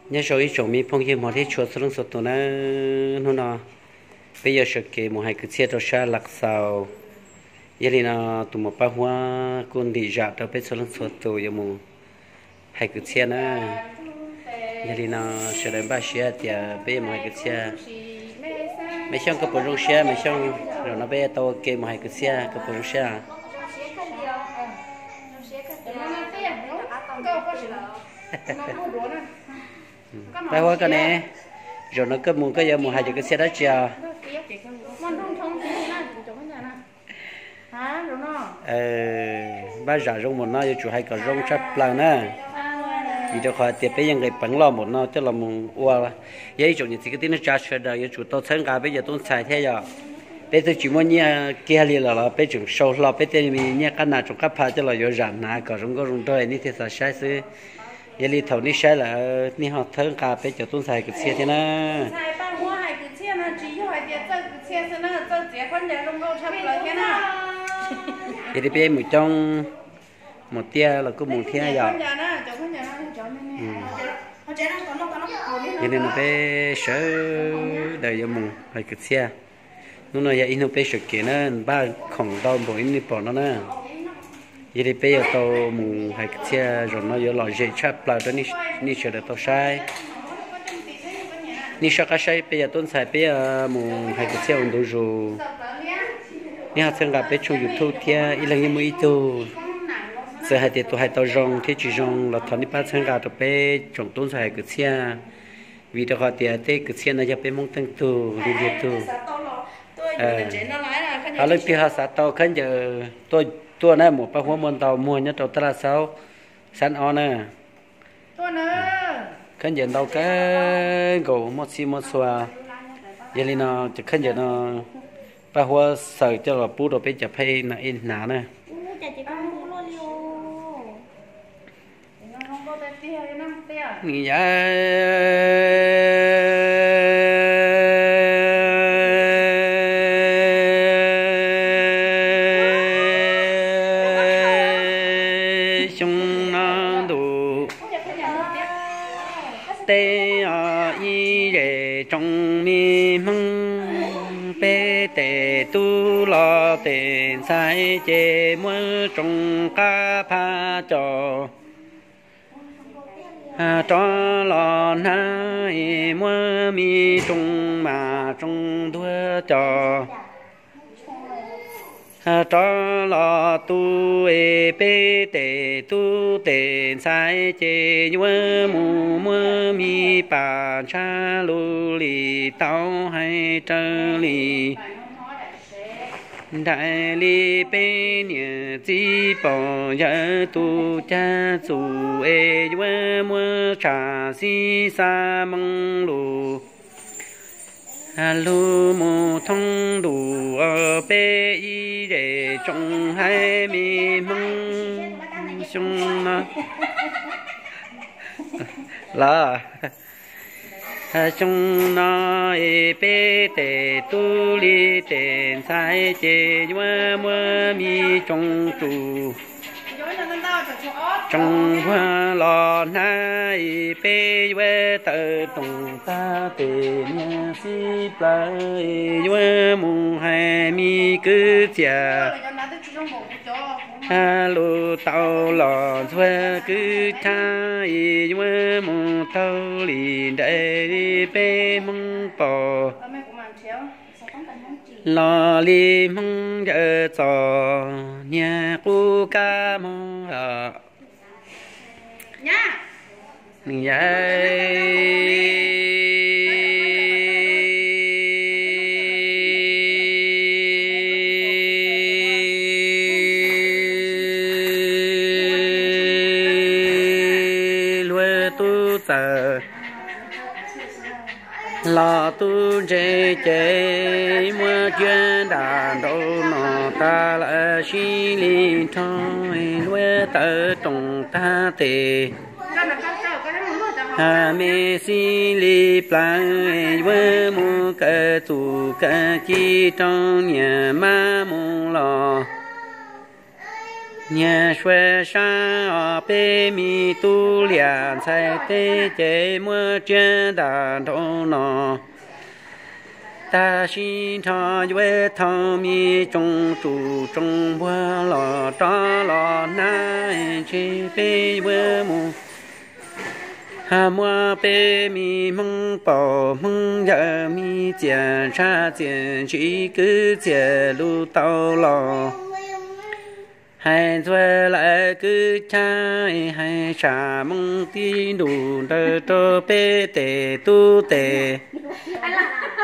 Nyob zoo ib tsoom me phooj ywg hmov thiab tshua txhua leej txhua tus na, hnub no peb yuav sawv kev mus hais kwv txhiaj rau sab Lav Xaus. Yog li no tus muam Paj Huab kuj ntim zam rau peb txhua leej txhua tus yuav mus hais kwv txhiaj na. Yog li no sawv daws npaj siab tias peb yuav mus hais kwv txhiaj. Maiv Xyooj koj puas zoo siab Maiv Xyooj? Zaum no peb tau ua ke mus hais kwv txhiaj koj puas zoo siab? Paj Huab koj ne, zaum no koj mus koj yuav mus hais cov kwv txhiaj dab tsi os? Npaj zam zoo npaum no yuav tsum hais kom zoo tshaj plaws na, vim rau qhov tias peb yeej nqis peev loj npaum no coj los mus ua. Yog ib tsoom niam txiv kwv tij neej tsa sawv daws yuav tsum tau txhawb nqa peb cov tub ntxhais thiab yom. Peb twb tsis muaj nyiaj kiag li los los peb tseem sau hlo peb tej me nyiaj qab nas tsoom qab pha coj los yuav zam hnav kom zoo nkauj zoo nraug nej thiaj xav saib xwb. Yog li thaum nej saib lawm nej ho txhawb nqa peb cov tub ntxhais kwv txhiaj thiab na. Yog li peb mus coob mus tiaj los kuj mus thiab yom. Yog li no peb sawv daws yuav mus hais kwv txhiaj. Hnub no yog ib hnub peb sawv kev na, npaj khoom ntau npaum li nej pom no na. Yog li peb yuav tau mus hais kwv txhiaj, zaum no yuav lom zem tshaj plaws rau nej sawv daws tau saib. Nej soj qab saib peb cov tub ntxhais peb yuav mus hais kwv txhiaj ua ntu zus. Nej ho txhawb nqa peb tshooj YouTube thiab, ib leeg yeej muaj ib tug. Txawm hais tias tus hais tau zoo thiab tsis zoo los thov nej pab txhawb nqa rau peb tsoom tub ntxhais hais kwv txhiaj, vim rau qhov tias tej kwv txhiaj no yog peb Hmoob teej tug li ntiag tug. Ho leej twg ho xav tau khaub ncaws tuaj na, muam Paj Huab muaj ntau muag nyob rau tab laj xaub xab ob na. Khaub ncaws ntau kawg nkaus muaj txhij muaj txhua. Yog li no cov khaub ncaws no Paj Huab xaws coj los pub rau peb cov phooj ywg hnav na. Xyoo no ntuj teb ib zes tsoom me Hmoob, peb tes tub los tes ntxhais ces muab tsoom qab phaj cos rov los hnav, muab me tsoom mas tsoom ntuag cos rov los tu. Peb tes tub tes ntxhais ces yuav mus muab me pas ntshab lus li tau hais raws li. Nraim li peb niam txiv pog yawm tus caj txus es yuav muab tsham xib xa moo lus lug mus thoob ntuj peb ib zes tsoom haiv me Hmoob xyoo no los. Xyoo no es peb tes tub li tes ntxhais ces yuav muab me tsoom tsum tsoom npuag los hnav, peb yuav tawm roos tag tes niag xib plawv yuav mus hais me kwv txiaj lus tau los ntxuag kwv thab, yuav mus taug li nraim li peb Hmoob pog los li Hmoob yawm txos niag qub kab mob. Luag tub txawm los tub ntse ces muab cuab nram nraud no tag lawm sib li nrho, luag tawm roos tag tes me xib li plawv yuav mus kawm txuj kawm ci rau niam mab mus los. Niag suav sab os, peb me tub liam ntxhais teb ces muab tsiab nram nraum no. Tag sib nrho yuav thauj me tsoom tsum tsoom npuag los rov los hnab, ntshe peb yuav mus muab peb me hmoob paum hmoob yawm me txiam tshaj txiam ntsim kwv txiam lus tau los. Hais ntxuag lawv kwv chab, hais sam moo tib ntus nraws rau peb tes tub tes.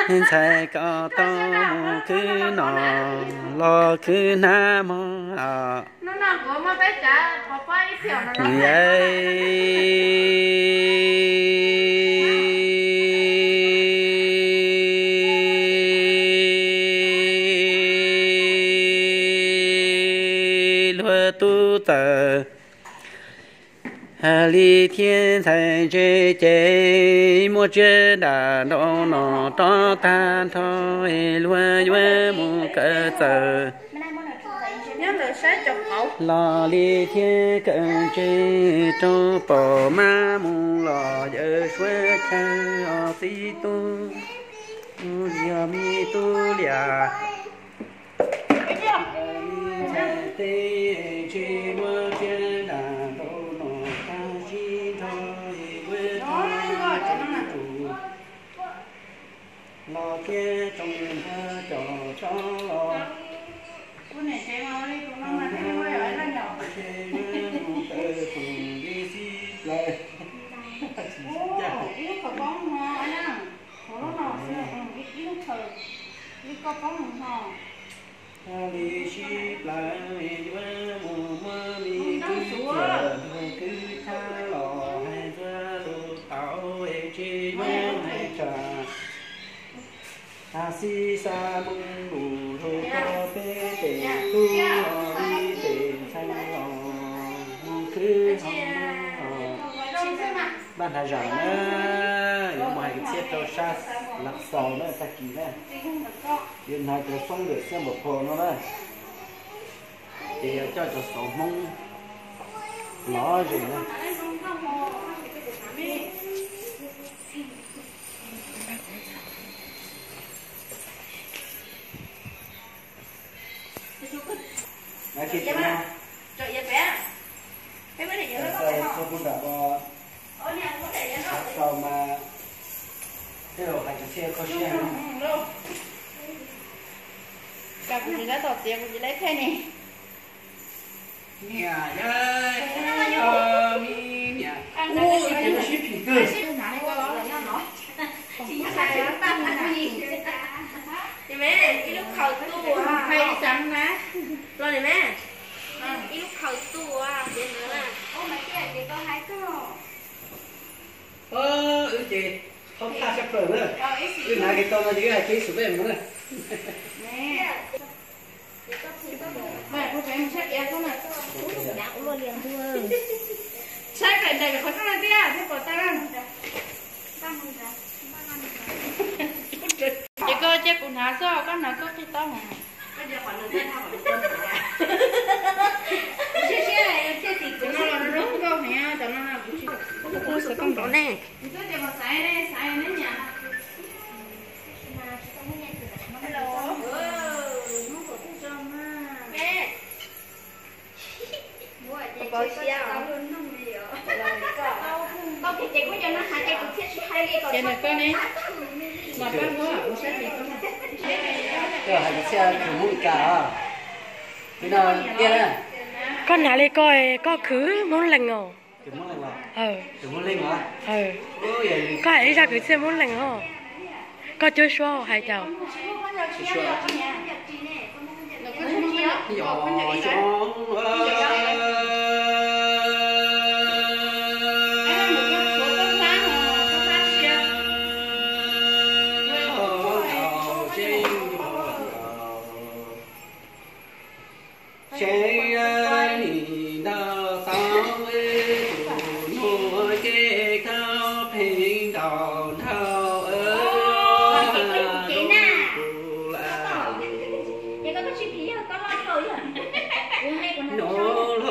Ntxhais kom tau mus khwv no los khwv hnab mog. Luag tub txawm li thiab ntxhais ntse ces muab tsiab nram nraum no rov tag nrho, luag yuav mus kaw txawm los li thiab kaw ntse rau pom mab mus los yawm suav chaw os tib tug. Yog me tub liam ntxhais teb ntshe muab tsiab nram nraum no tag sib nrho yuav thauj tsoom tsum los thiab tsoom npuag coj rov los. Ntshe yuav mus taw tus li xib plaws. Li sib plaws yuav mus muab me kwv txiam nrog kwv chab los hais ntxuag lus tau es tsis muab hais tsam. Tag sib xa moo lus lug rau peb tes tub los li tes ntxhais los mus khwv hauv no. Npaj hnav zam na, yuav mus hais kwv txhiaj rau sab Lav Xaus na tag kis na. Yuav hnav cov xoob ntawm xiab npam phom no na, ces yuav coj cov xauv Hmoob lov zem na. Txog puag nram ko, tau mas tej zaum hais kwv txhiaj kho siab heev. Cas kuv tsis tab tom txiav kuv tsis laib phej ni. Niam, yog me niam, ub, ces lub sib phim twg. Ib lub khaws tu, los niam me, ib lub khaws tu, ces ntawd na. Wb ces thaub thaj sab plaws na, wb hnav kiag tau no ces wb hais kiag ib xus peb mus na. Saib pem ntawm qhov rooj no thiab thiaj pom tau. Ces koj cia kuv hnav xwb, koj hnav koj qhib taub hau. Kuv no los zoo nkauj heev, cov no kuv tsis tau ne. Ces nws koj ne, mas koj muab ua saib pem koj. Koj hais kwv txhiaj khwv Hmoob li cas os? Koj hnav li ko, koj khwv Hmoob Lees os. Koj hais ib zaj kwv txhiaj Hmoob Lees os. Koj cuab suab hais cas? Seb nim no tau tus nyuag kev khaub pheej ntaus nrhau tus lam nus.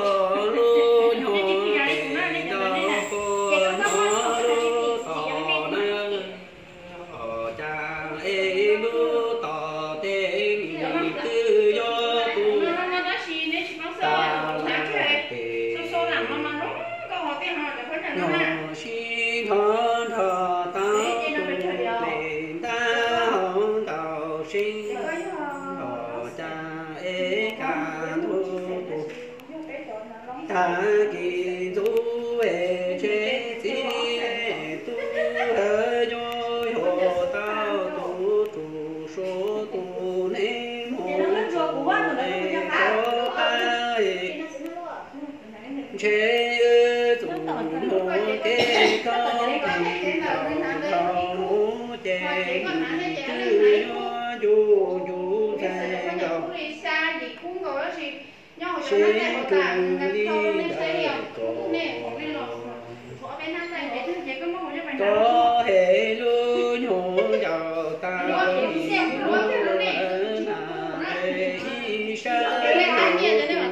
Ua hem lub nyuag ncaus tag li lub na, ib sab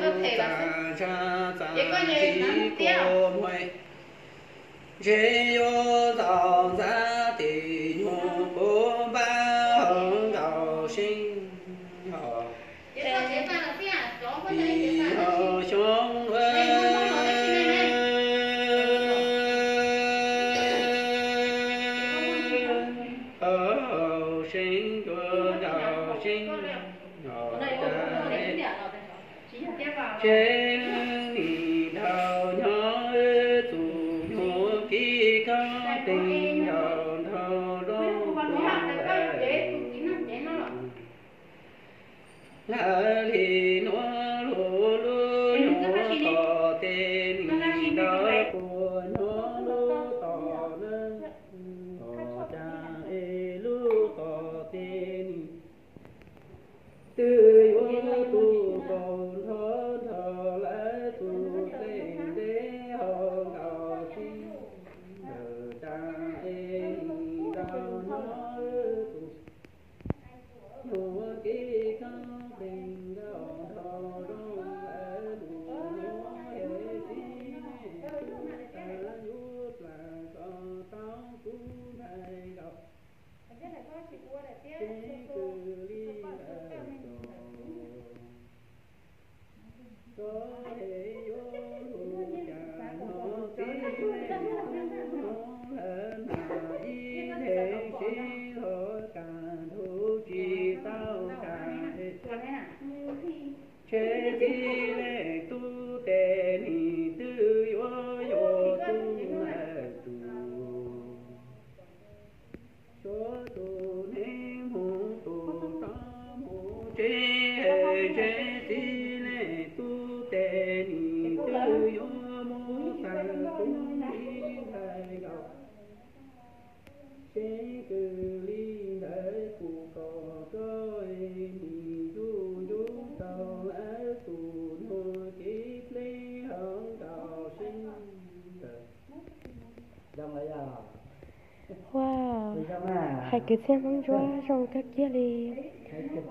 lub txaj ntshab txaj txiv kua muag, ntshe yuav txaus ntxab tes nyuag kuv npab hauv nkaus seeb os. Tim hauv xyoob, hauv seeb ncuav nkaus seeb os, tseeb nim dhau nyob wb tus nyuag kib khaub pes nkaus nrog lub lawv li nuav lub lub nyuag tom tej nim ntawd puas nyob lub tom na, tom cas es lub tom tej nim twb yuav tu kaus nrho nrog lawv tus dlej nteb hauv nkaus seeb, ntawm cas es nim ntau nyob tus nyuag kib khaub pes nkaus nrog lub lawv tus nyuag es tib neeg tub tas yuav plam kom tau kuv ntxhais nkaus. Tseeb kwv li ntawd los, tso es yuav lug cas no tib neeg tub hnub lawv mas ib leeg sib hlob kas nrug tsis tau tas es, ntshe tib leeg tub tej nim twb yuav yuav tub lawv tus. Suav tus neeg moog tus tod moog tsev, ntshe tib leeg tub tej nim twb yuav moog tas kuv ib ntxhais nkaus. Tseeb kwv li ntawd kuv kom koj nim yug yug tau lawv tus nyuag kev dleb hauv nkaus seeb ntawd. Wow, hais kwv txhiaj Hmoob Ntsuab zoo kawg kiag li.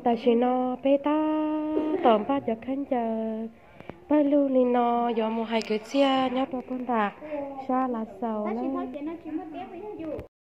Tam sim no peb tab tom npaj cov khaub ncaws pawg lug li no yuav mus hais kwv txhiaj nyob rau puag nram sab Lav Xaus na.